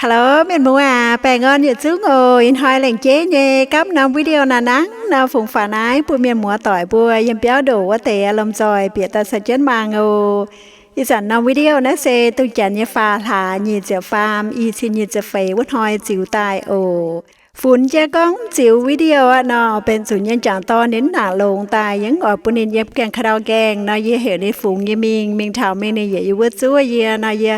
Hello mienh muoz aac, baengh orn yietc zungv oc. Ih hnoi lengc jeiv nyei gapv norm video naaiv nangv nor fungx faaux naaiv bun mienh muoz doic mbuo yiem biauv ndoqc wuov deix lomh nzoih bieqc daaih caux jienv mangc oc. Ih zanc norm video naaiv se dongh janx nyei faam hlaax nyic ziepc faam, i cin nyic ziepc feix wuov hnoi ziux daaih oc. Funx jienv gorngv mv ziux video aqv nor, benx zuqc nyei m'jangc dorn ninh mv nangc longx daaih, yie mv oix bun ninh yiem gaengh ka'ndau nqaengh nor, yie heuc ninh fungx yie mingh. Mingh taux mingh ninh yietc yie wuov zuov yie nor, yie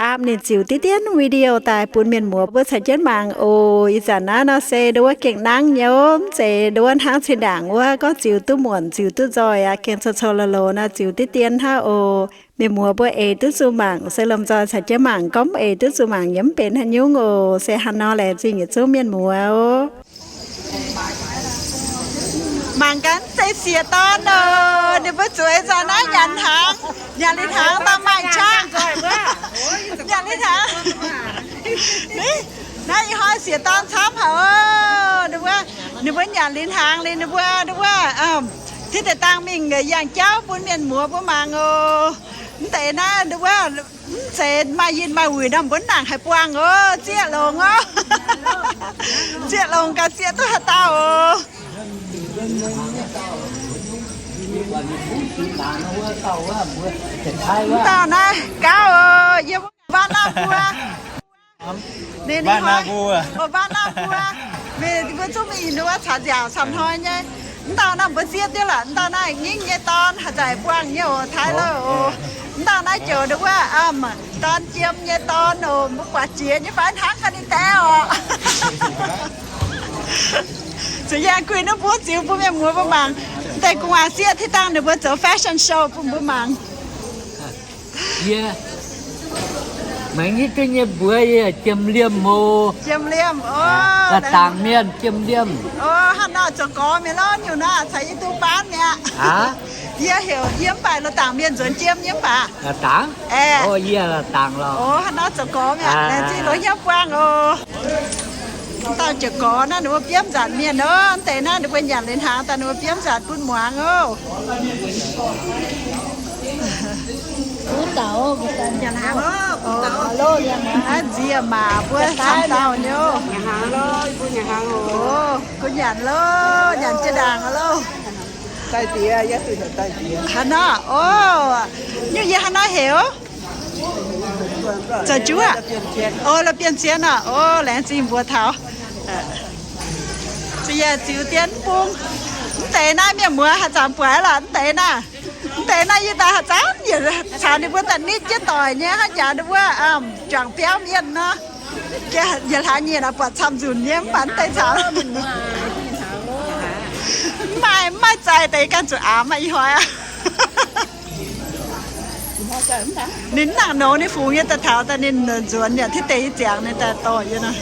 aapv ninh ziux diqv dien video daaih bun mienh muoz mbuo caux jienv mangc oc. Ih zanc naaiv nor se nduov gengh nangv nyei oc, mv zeiz nduov hnangv zinh ndaangc wuov gorngv ziux duqv muonc ziux duqv nzoih aqv. Gengh coux-coux lorz-lorz nor ziux diqv dien hnangv oc. Mienh muoz mbuo eix duqv zuqc mangc, se lomh nzoih caux jienv mangc, gorngv mv eix duqv zuqc mangc yaac mv benx haaix nyungc oc. Se hnangv nor laengz zingh yietc zungv mienh muoz oc. Mangc gaax, se sieqv dorn oc. Ninh mbuo zueiz nzauh naaiv nyanc hnaangx, nyanc liuz hnaangx daaih maaih qaqv. Nyanc liuz hnaangx. Naaiv ih hnoi sieqv dorn camv haic oc. Ninh mbuo, ninh mbuo nyanc liuz hnaangx liuz ninh mbuo, ninh mbuo, um, tiv deix dangh mingh yangh jauv bun mienh muoz mbuo mangc oc. Mv deix naaiv ninh mbuo mv zeiz maaih yinh maaih wuic nor, mbuo mv nangc haaix buangh oc. Zieqv longx oc. Zieqv longx gaax, zieqv duqv haaix dauh oc. Mv dauh naaiv gauv oc. Yie mbuo mbaatv naaiv mbuo. Ninh, ninh hnoi, mbaatv naaiv mbuo, mbuo zungv mingh nduov caux nziaauc camv hnoi nyei. Mv dauh naaiv mbuo zieqv diuv lorqc. Mv dauh naaiv ngingv nyei dorn, haaix zanc buangh nyei oc. Taaih lauh oc. Mv dauh naaiv joux nduov, um, dorn jiem nyei dorn oc. Mbuo buatc jiex nyei fai hnangv ga'naaiv deix oc. Zuqc yangh guih naaiv mbuo ziux bun mienh muoz mbuo mangc. Deix gu'nguaaz sieqv tiv dangh ninh mbuo zoux fashion show bun mbuo mangc. Yie maengx nyitv duqv nyei mbuox yie Jiem Liemh oc. Jiem Liemh oc. La'dangc mienh Jiem Liemh. Oc, haaix nor zoux gorx mienh lorqc, nyungc nor caux yie duqv baan mi'aqv. Yie heuc yie mv baac la'dangc mienh nzuonx jiem nyei mv baac. La'dangc? Aeqv, yie la'dangc lorqc. Oc, haaix nor zoux gorx mi'aqv. Laengz zingh longx hnyouv buangh oc. Dauh ziouc gorx naaiv ninh mbuo biomv nzanc mienh oc. Mv deix naaiv ninh mbuo nyanc liuz hnaangx daaih ninh mbuo biomv nzanc bun muangx oc. Naaiv nziex maac mbuo camv dauh nyei oc. Oc, gunv nyanc loh, nyanc jienv ndaangc loh. Haaix nor? Oc, nyungc yie haaix nor heuc? Zoux juov? Oc, la'bienv zien oc. Oc, laengz zingh mbuox taux. Se yaac ziux dien bung. Mv deix naaiv mienh muoz haaix zanc buatc lorqc, mv deix naaiv. Mv deix naaiv yie daaih haaix zanc yietc caux ninh mbuo daaih nitv jienv doic nyei, haaix jaax ninh mbuo, um, juangc biauv mienh nor. Yietc hlaax nyieqc naaic buatc camv nzunc nyei mv baac mv deix caux. Mv maaih, mv maaih zaih deix ganh zuqc aapv aqv ih hnoi aqv. Ninh mv nangc nouz ninh fungx yie daaih taux daaih ninh nzuonx yaac tiv deix yie ziangx ninh daaih dorh yie nor.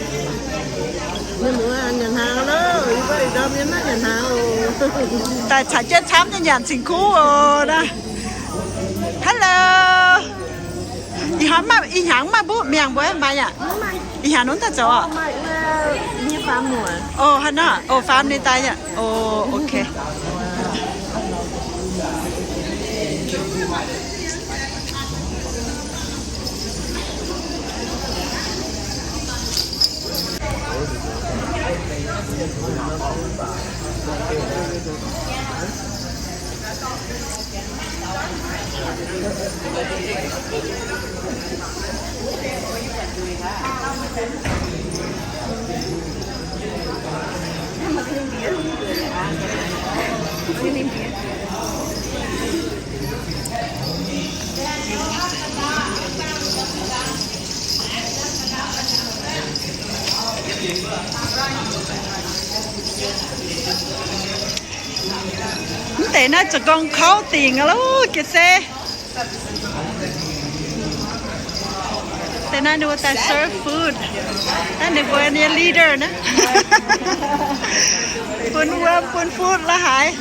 Daaih caux jienv camv nyei nyanc cing-kuv oc nor. Hello. Ih hnoi mv maaih, ih hnyangx mv maaih mbuo miangh mbuo maaih yaac. Ih hnyangx nunv daaih zoux oc. Oc, haaix nor? Oc, faam ninh daaih yaac. Oc, ok. Mv deix naaiv zoux gong kouv dingc aqv loh, ga'sie. Deix naaiv ninh mbuo daaih serve food. Naaiv ninh mbuo nyei leader naaiv. Bun wuom bun food la'haaix.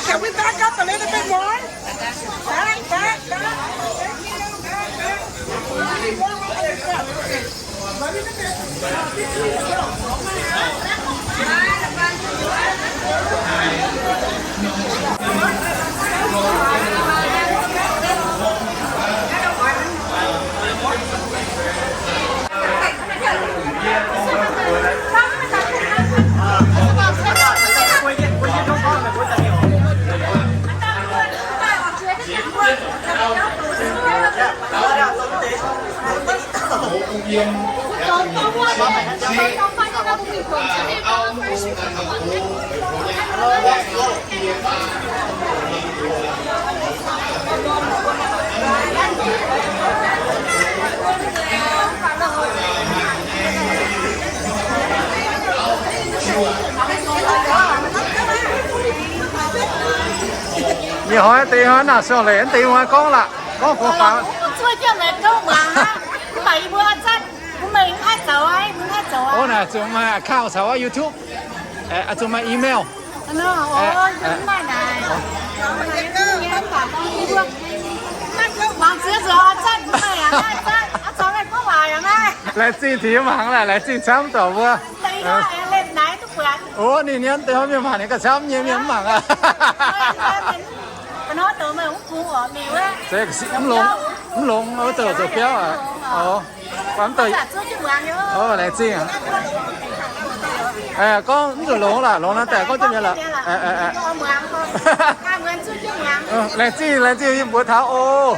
Can we back up a little bit more? Back, back, back. Yie hnoi deix hnoi naaic siang leiz deix muoz gorngv laqc, gorngv fungx faaux. Zuov jienv meih gouv muangx aqv. Mv baac yie mbuo zanc mbuo mingh mv haih zoux aqv, mbuo mv haih zoux aqv. Ov, naaic zuqc maaih account caux wuov YouTube, zuqc maaih email. Mangc ziex nzox zanc mbuo mingh aqv, zanc aqv, zoux meih gorngv waac yaac naaiv. Laengz zingh tengx mangc laaix, laengz zingh camv dorc mbuo. Ov, ninh nyanc deix hnoi mienh mangc ninh gauh camv nyei, mienh mv mangc aqv. Mv longx, mv longx, wuov douc zoux biauv aqv. Ov, mv douc, ov, laengz zingh aqv. Gorngv mv zuqc longx laaix, longx naaiv daaih gorngv jienv mi'aqv laaix. Laengz zingh, laengz zingh yie mbuox taux oc.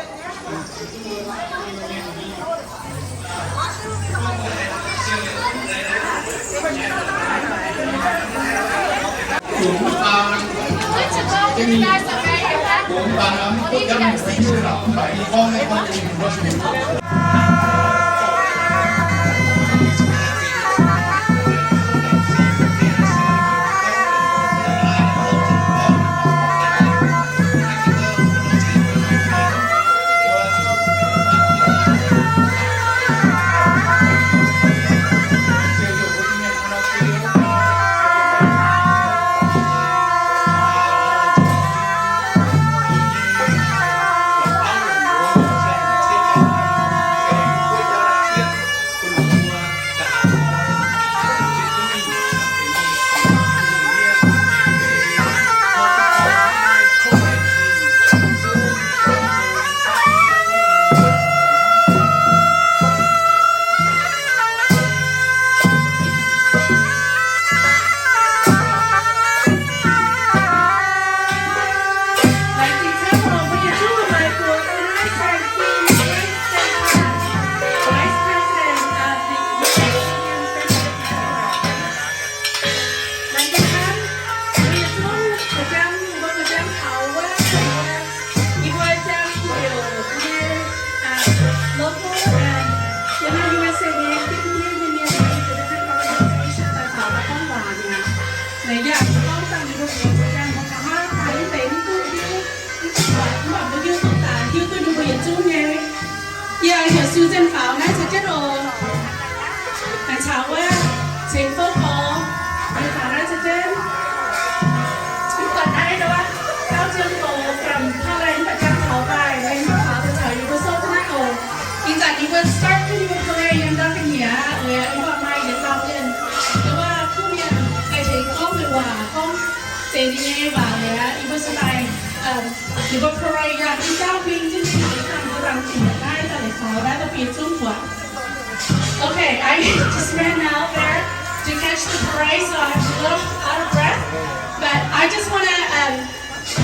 Laengz zingh camv, mbuo yietc zungv ga'jang, mbuo ga'jang taux wuov, yie mbuo jang heuc nyei, local, yiem naaiv U S A nyei, Canadian Indian Relief Citizens Organization daaih taux gorngv waac mi'aqv. Naaiv yaac gorngv dangh yie mbuo mienh ga'jang mbuo ga'hnangv daaih yiem deix mv duqv hiuv, mv baac mbuo hiuv duqv daaih, hiuv duqv yie mbuo yietc zungv nyei. Yie heuc Susan faaux naaiv caux jienv oc. Naaiv caux wuov cingx fouv gorx, yie faaux naaiv caux jienv. Mv buatc naaiv nduov, gauh ziangh hoc, gamh hnoi lai mv baac jangx taux daaih, lai mv baac faaux daaih caux yie mbuo souv jienv naaiv oc. Ih zanc yie mbuo start jienv yie mbuo parade yiem ndau ga'nyiec aqv, liuz yie mbuo maaih yietc dauh mienh, yie mbuo kuv mienh haih tengx gorngv weic waac, gorngv zeiz ninh nyei waac liuz, yie mbuo se daaih, yie mbuo parade yaac i jauv bing jienv ninh nyei dangh mbuo dangh zuqc naaiv daaih lengc faaux naaiv daaih bieqc zungv buatc. Okay, I just ran out there to catch the parade, so I'm a little out of breath. But I just want to, um,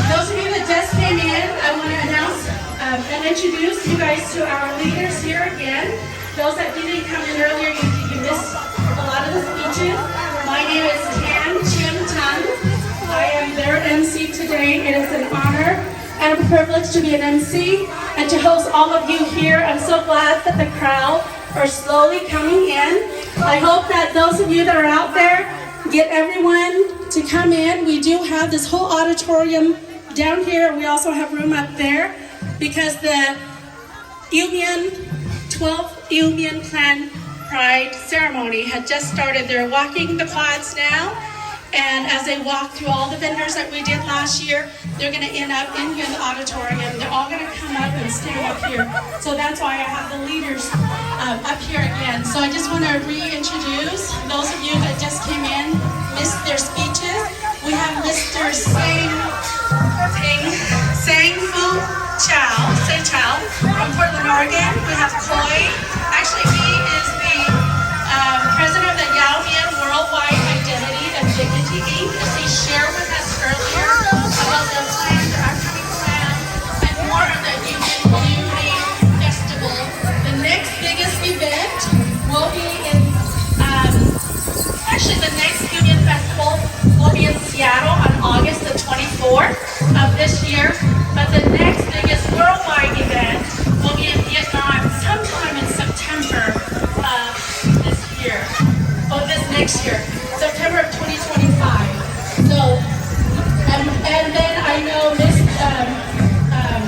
those of you that just came in, I want to announce, um, and introduce you guys to our leaders here again. Those that didn't come in earlier, you, you missed a lot of the speeches. My name is Tan Chiem Tan. I am their M C today. It is an honor and a privilege to be an M C and to host all of you here. I'm so glad that the crowd are slowly coming in. I hope that those of you that are out there get everyone to come in. We do have this whole auditorium down here. We also have room up there because the Iu Mien twelfth Iu Mien Clan Pride ceremony had just started. They're walking the quads now, and as they walk through all the vendors that we did last year, they're going to end up in here in the auditorium. They're all going to come up and stand up here. So that's why I have the leaders, um, up here again. So I just want to reintroduce those of you that just came in, missed their speeches. We have Mister Sang, Sang, Sang Fu Chow, Sang Chow from Portland, Oregon. We have Koi. Actually, he is the, um, president of the Yao Mien Worldwide Identity and Dignity, Inc, as he shared with us earlier about the plans, their upcoming plans, and more on the Iu Mien Beauty Festival. The next biggest event will be in, um, actually, the next Iu Mien Festival will be in Seattle on August the twenty-fourth of this year, but the next biggest worldwide event will be in Vietnam sometime in September of this year, oh, this next year, September of twenty twenty-five. So, and, and then I know Miss, um, um,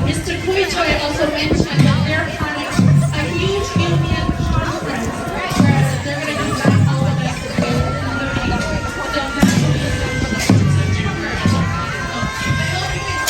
Mister Kui Choi also mentioned that they're planning a huge Iu Mien conference where they're gonna invite all of us to be in the building. So that will be in September. So I hope you can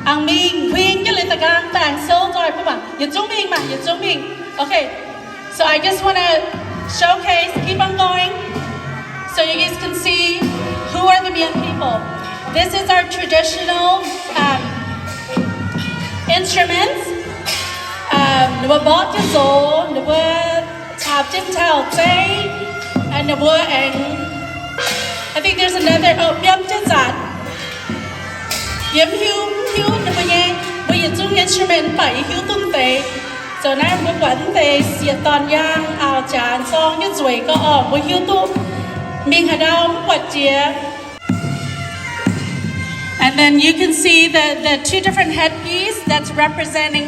A'mingh huing jienv liuz da'nqaang baengc sou nzoih mbuo mangc. Yietc zungv mingh maah, yietc zungv mingh. Okay. So I just want to showcase, keep on going, so you guys can see who are the Mien people. This is our traditional, um, instruments. Um, ninh mbuo mborqv jienv zoux, ninh mbuo caapv jienv taux zeiv, and ninh mbuo aengx, I think there's another, oh, biomv jienv zatc. Yie mv hiuv, mv hiuv ninh mbuo nyei, mbuo yietc zungv instrument mv baac yie hiuv duqv deix. Zoux naaiv mbuo buatc mv deix sieqv dorn yaangh, auv-janx zorng jienv nzueic ga'ormh, mbuo hiuv duqv mingh haaix ndau mv buatc jiex. And then you can see the, the two different headpiece that's representing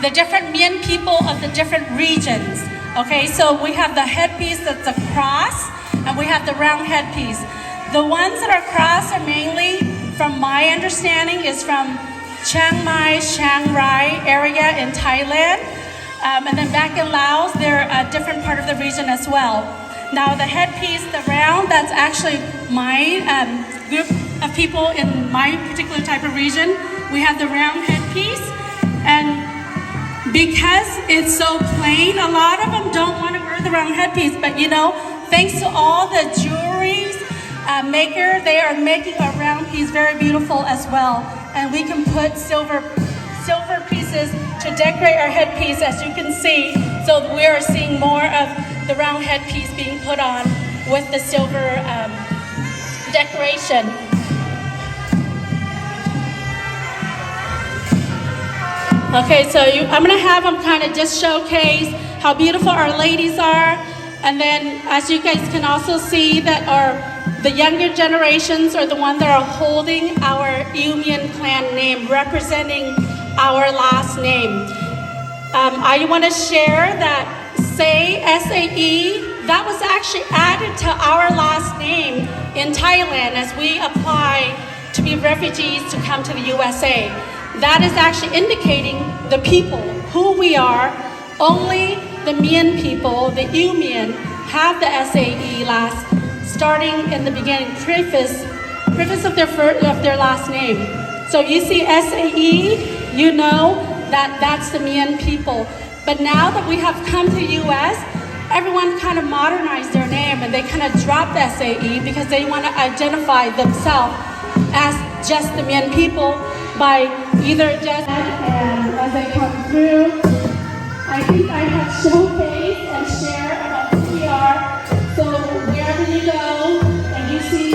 the different Mien people of the different regions. Okay, so we have the headpiece that's a cross, and we have the round headpiece. The ones that are crossed are mainly, from my understanding, is from Chiang Mai, Chiang Rai area in Thailand. Um, and then back in Laos, they're a different part of the region as well. Now, the headpiece, the round, that's actually my, um, group of people in my particular type of region. We have the round headpiece, and Because it's so plain, a lot of them don't want to wear the round headpiece, but you know, thanks to all the jewelries uh, maker, they are making our round piece very beautiful as well. And we can put silver silver pieces to decorate our headpiece, as you can see. So we are seeing more of the round headpiece being put on with the silver um, decoration. Okay, so you, I'm going to have them kind of just showcase how beautiful our ladies are. And then, as you guys can also see, that are the younger generations are the ones that are holding our Iu Mien clan name, representing our last name. Um, I want to share that Sae, S A E, that was actually added to our last name in Thailand as we apply to be refugees to come to the U S A. That is actually indicating the people, who we are, only the Mien people, the Iu Mien, have the S A E last, starting in the beginning, preface, preface of their fir- of their last name. So you see S A E, you know that that's the Mien people. But now that we have come to the U S, everyone kind of modernized their name and they kind of dropped the S A E because they want to identify themselves as just the Mien people by either just and as they come through. I think I have showcased and shared about who we are. So wherever you go and you see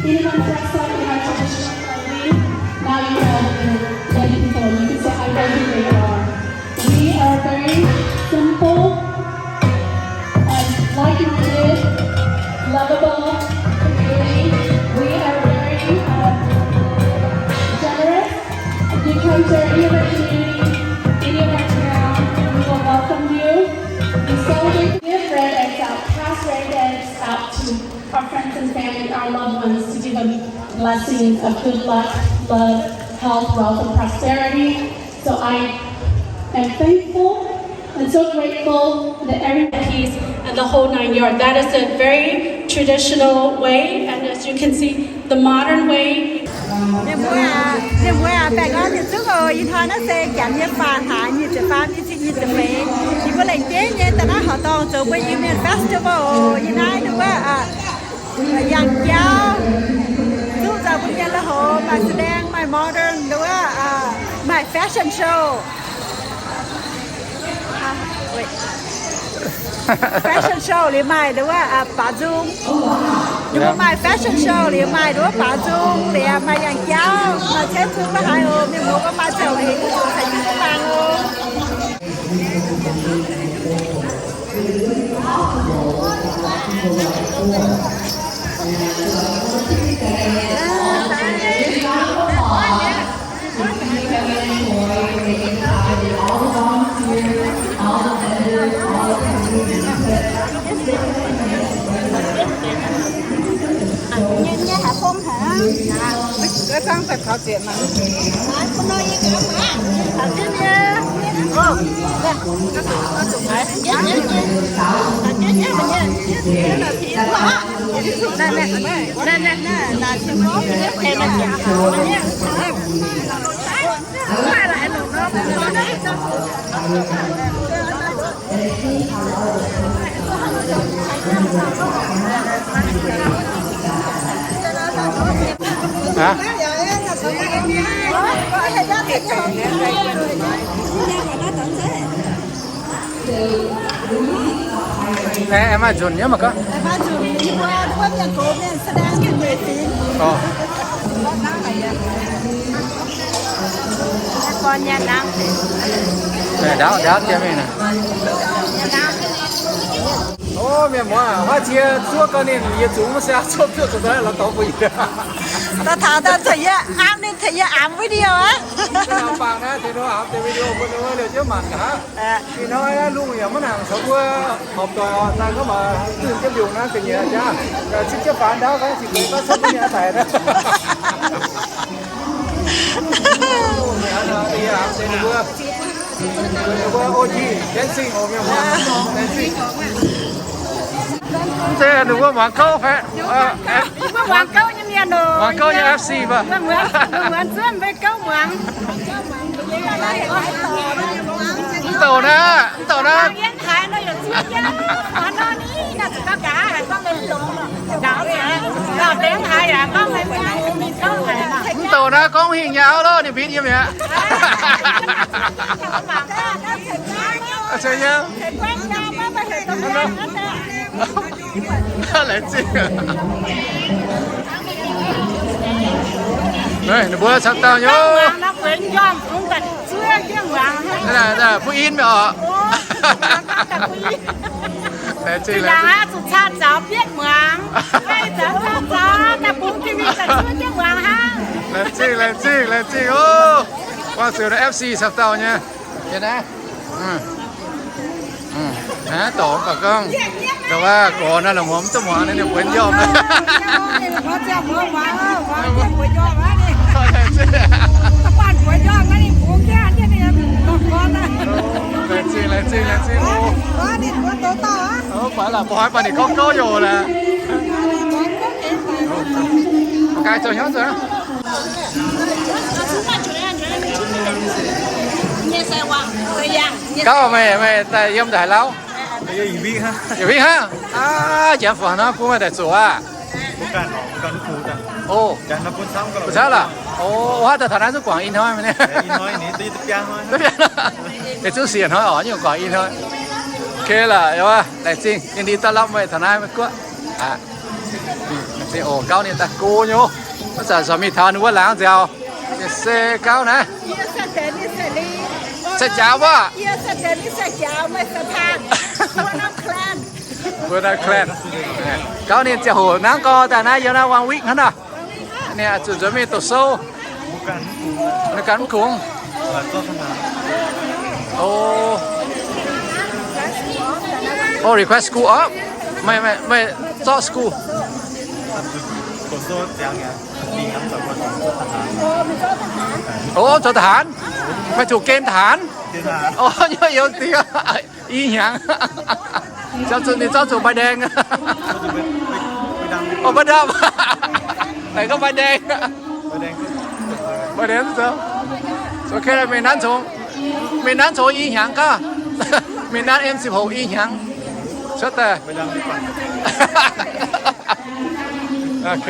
anyone dressed up in our traditional clothing, now you know they're Mien people. You can say, I know who they are. We are very simple and like-minded, lovable community. We are very uh, generous. If you come to any of our community, any of our town, we will welcome you. We celebrate, give red eggs out, pass red eggs out to our friends and family, our loved ones, to give them blessings of good luck, love, health, wealth, and prosperity. So I am thankful and so grateful that every piece and the whole nine yards. That is a very traditional way, and as you can see, the modern way. Mienh muoz aac, mienh muoz aac, baengh orn nyei zungv oc. Ih hnoi naaiv se janx nyei faah hlaax nyic ziepc faam, nyic ziepc nyic ziepc feix. Yie mbuo lengc jeiv nyei daaih naaiv horqc dorngh zoux mbuo Iu Mien Festival oc. Ih hnoi nduov, yangh jauv, zuqv nzauh mbuo nyei lui-houx, maaih แสดง, maaih โมเดิร์น nduov, maaih แฟชั่นโชว์ Fashion show liuz maaih nduov, baaux nzung. Ninh mbuo maaih fashion show liuz maaih nduov baaux nzung, liuz maaih yangh jauv, maaih ceix zung la'haaix oc. Mienh muoz mbuo maaih zouc hingx zuqc ceix zung mangc oc. Hả? Ê, em ơi, dùn nhớ mà có. Em ơi, dùn, đi qua, qua miền Củ Miền Sa Đéc, miền Mười Tín. Ồ. Con nhà nắng. Ê, đáo, đáo tiêm này nè. Ơ, mienh muoz, huaav cie zuov gau ninh yietc zungv maiv se zuov zuov zuov lorz dorngx mbuo yie. Daaih taux daaih caux yie aapv ninh caux yie aapv video aqv. Bangc naaiv taux nor aapv deix video bun ninh liouh jienv mangc gaax. Ih hnoi naaiv lungh yaac maiv nangc caux mbuo horpc doic oc, daaih gorngv maaih zunh jienv mbiungc naaiv ga'nyiec jaav, cipv jienv faanx ndaauv gaax, cipv jienv faanx ndaauv gaax. Ninh mbuo, ninh mbuo O G dancing oc, mienh muoz, dancing. Mv zeiz ninh mbuo muangx gouv fai? Ninh mbuo muangx gouv nyei mienh oc. Muangx gouv nyei F C mv baac. Muangx, muangx zuov mbuo gouv muangx. Mv Naaiv, mv douc naaiv. Mv douc naaiv gorngv hingh nyei auv lorqc, ninh mbiv yiem mi'aqv. Laengz zingh. Ninh mbuo camv dauh nyei. Fu'in mi'aqv oc. Laengz zingh, laengz zingh. Laengz zingh, laengz zingh, laengz zingh oc. Guangc ziouc F C camv dauh nyei. Hnangv dorngx baac gorngv, ndau wuov gorx naaiv la'muangx mv duqv muangx, ninh bueix njormh. Laengz zingh, laengz zingh, laengz zingh oc. Mv baac la'buatc baac ninh gorngv gouv yoc laaix. Gaax zoux hnyouv nzuonx. Gauv meih, meih daaih yiem ndaaih haaix lauh? Yietc win hnangv. Aav, janx fuc hnoi bun meih daaih zoux aqv. O, bun camv lorqc. O, wuov daaih taux naaiv zungv guangc i hnoi mv ne. Yietc zungv siec hnoi oc, nyungc guangc i hnoi. Ok lorqc, laengz zingh, yietc ninh daaih lorqc meih taux naaiv maiv guoqv. Laengz zingh oc, gauv ninh daaih go nyei. Wuov zanc corc mingh taux ninh wuov laangz nziaaux. Se gauv naaiv. Sai jaax wuov. Mbuo naaiv clan. Gauv ninh ziangh hoc nangv gorx daaih naaiv yiem naaiv one week hnangv nor. Ninh zuqc nzuonx mingh doqc sou. Ninh ganh mv kungx. O, request school off. Meih, meih, meih zorqv school. O, zoux ทหาร. Meih zuqc gen ทหาร. O, yiem diex. I hnyangx. Ninh zorqv zuqc ใบแดง. O, ใบดำ. Naaic gorngv ใบแดง. ใบแดง zoux. Ok, mingh nanv congx, mingh nanv congx i hnyangx gaav. Mingh nanv M สิบหก i hnyangx. Cuotv daaih. Ok.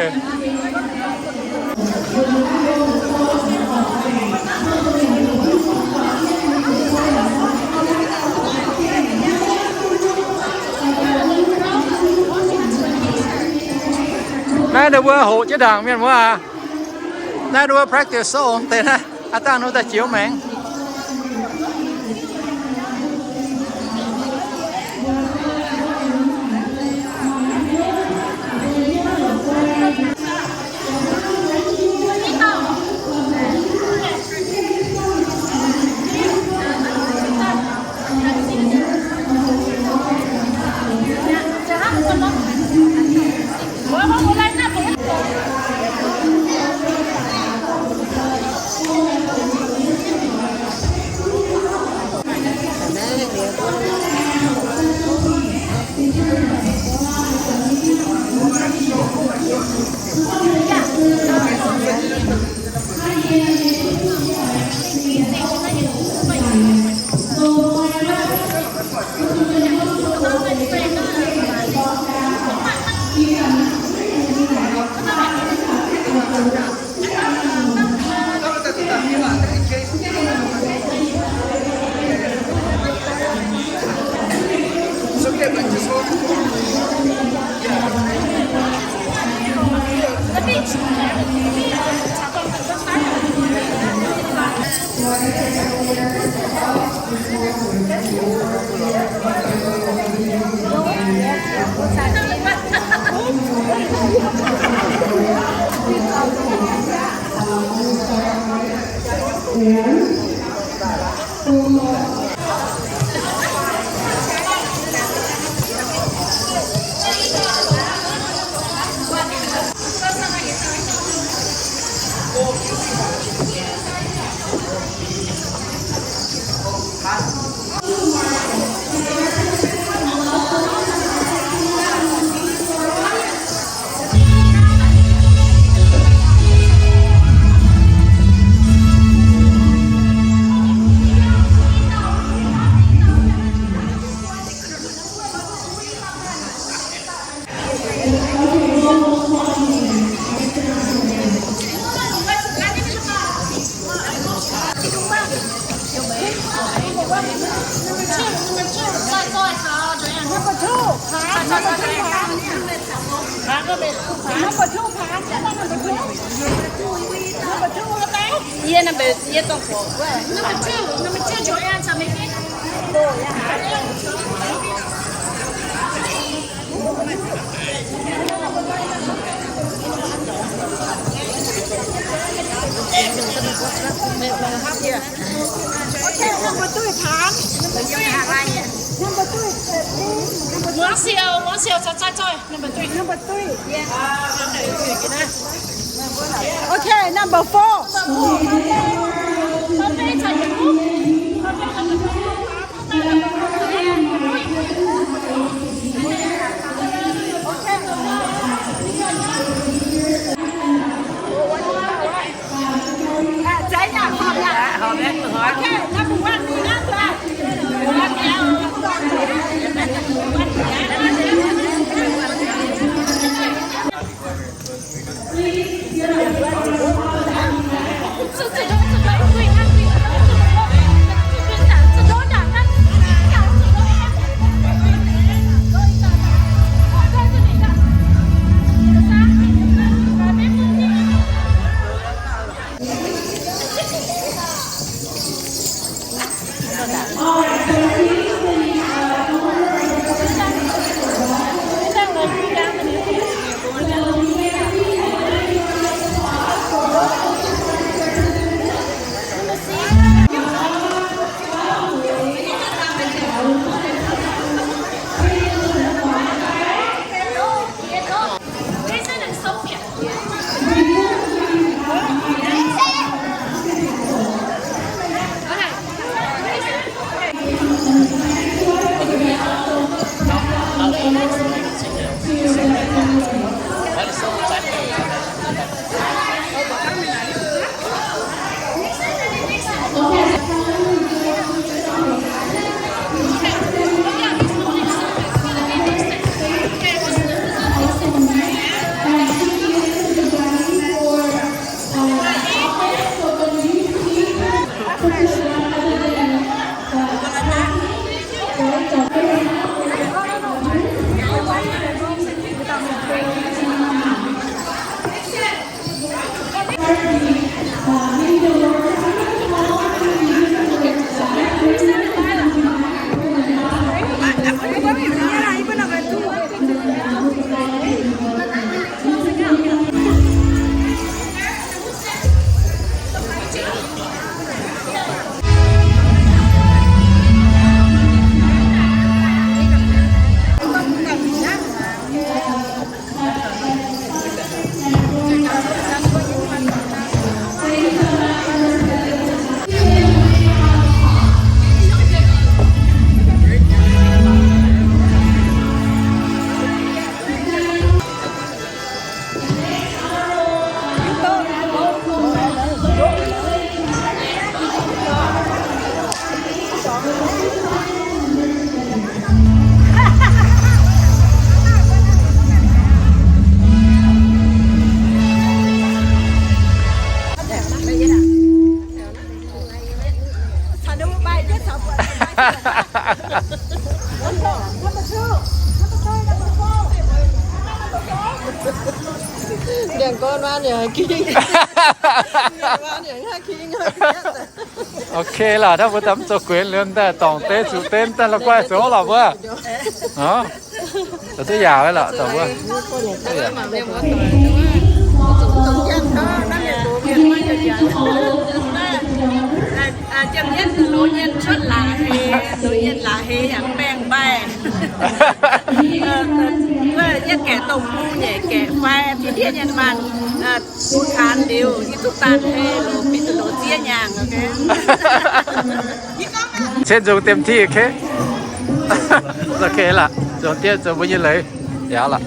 Naaiv ninh mbuo hoqc jienv ndaangc mienh muoz aac. Naaiv ninh mbuo practice sou deix naaiv, aav dangh ninh mbuo daaih jiex maengx. Number two, ผ่าน number two ผ่าน number two ผ่าน number two ผ่าน number two เข้าไป Yie number, yie dongh four. Number two, number two Joanne จะไม่ผิด Okay, number three ผ่าน number three, number three, please, number three. 魔小，魔小，再，再，再，number three。Number three. Okay, number four. Ndiangx-gorn maah, ndiangx-ging. Ndiangx-gorn, ndiangx-ging. Ok lorqc, hnangv mbuo daaih mv zoux guenx liuz daaih dorngc deix zuqc deix daaih la'guaih zoux lorqc mbuo. Zoux duqv yaac lorqc, zoux mbuo. Jiem yietv loz nyienh cuotv laaix heix, loz nyienh laaix heix yaac mv baengh mbaih. Yie gaeqv dongh bung nyeic gaeqv fai bieqc ndiev nyei maanh, duqv taanx liuz, yie duqv daan hei loz, bieqc duqv loz ziev nyaangh. Cien nzung เต็มที่ okay. Ok lorqc, nzung diev zoux mbuo nyei leiz. Yaac lorqc.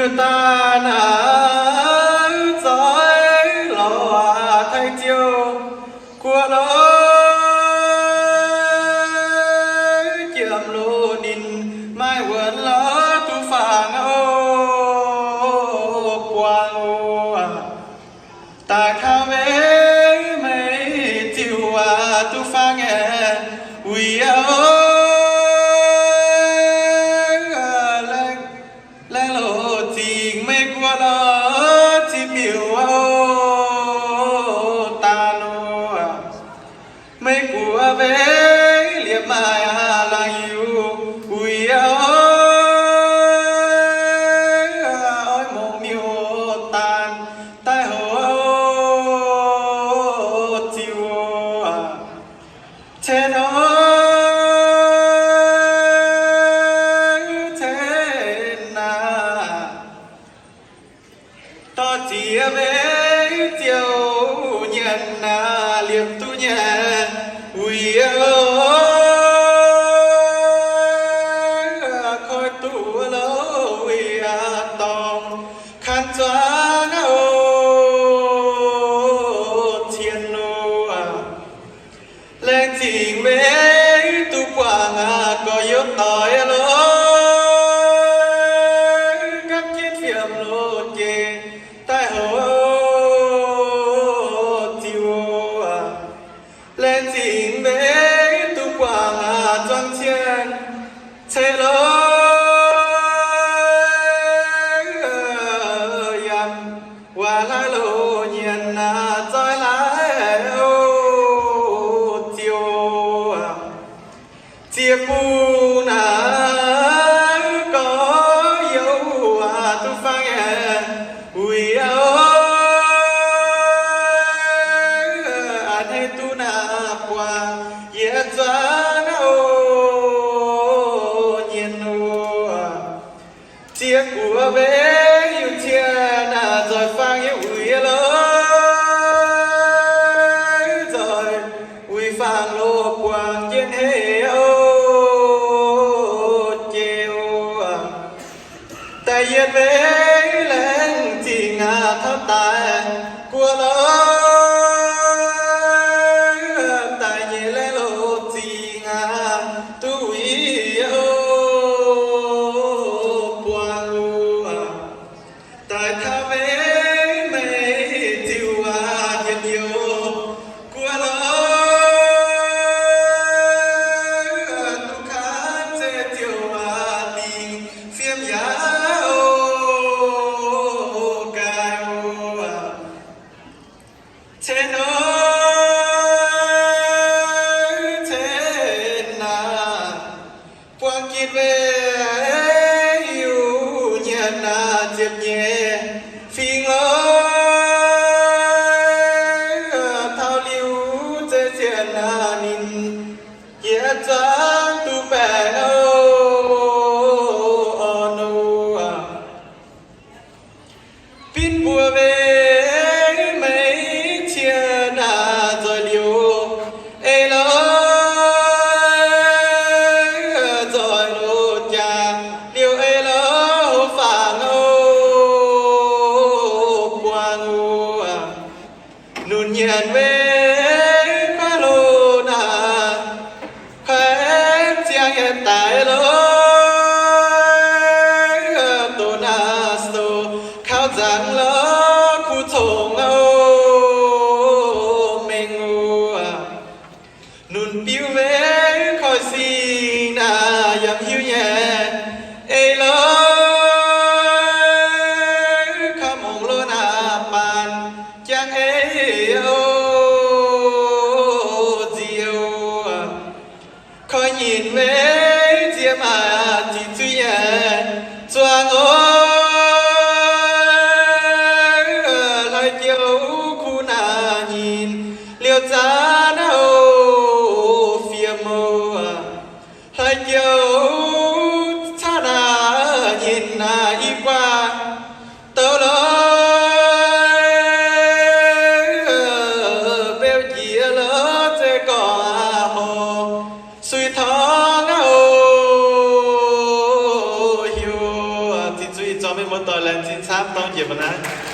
Daaih naaiv zoih lorz taaih ziouc guoqv lorz jiem loz ninh maaih wuonx lorz duqv faang oc buangh oc. Daaih taux mbuo meih ziouc duqv faang aeqv, wuic oc. Laengz loz zingx meih guoqv lorz ziex biux oc daan oc. Meih guoqv weic liepc maaih laangz yiuh wuic oc. Oix mongh miuc daan daaih hoc ziouc cen oc, cen aqv. Dorh ziex weic ziouc nyanc aqv, liemh duqv nyanc wuic oc. Koi duqv lorz wuic dorngx kan zuangx oc, cien oc. Laengz zingx weic duqv buangh aqv, gorx-youz doic lorz gapv jienv fiem loz jiex daaih hoc ziouc. Laengz zingx weic duqv buangh aqv, zuangx cien ceix lorz yaac waac hlaaix loz nyienx aqv, zoih hlaaix oc ziouc. Ziex bung naaiv gorx-youz duqv faang aeqv, wuic oc. A'hneiv duqv naaiv buangh yietc zuangx oc, nyienx oc. Ziex guoqv weic yiuc cien naaiv zoih faang yiem wuic lorz, zoih wuic faang loz buangh jienv heix oc, jiex oc. Da'yietv weic laengz zingh aqv, taux daaih guoqv lorz. Da'nyeic laengz loz zingh aqv, duqv wuic oc, buangh oc. Daaih taux weic meih ziouc aqv, yietc youh guoqv lorz. Duqv kaav zeiv ziouc aqv, dingc fiem yaac oc, gaaix oc. Cen oc, cen aqv. Buangh gitv weic yiuc nyanc aqv, ziepc nyeic fingx lorz. Taux liuz zeiv zienh aqv, ninh yietc zuangx duqv baengh oc, orn oc. Binv mbuo weic meih cien aqv, zoih liouh eix lorz, zoih loz jaax liouh eix lorz, houx faang oc, buangh oc. Nunc nyanc weic kuaaiv loz naaic, kuaaiv ziangh yietc daic lorz, doqc naaic souc kaux nzangc lorz kuv congx oc, mengh oc. Nunc biuv weic koiv-singx naaic yaac hiuv nyei, eix lorz kaux mongc loz naaic baanh jangx eix oc, Zorqv mienh muoz-doic laengz zingh camv, dorng jiex mbuo naaiv.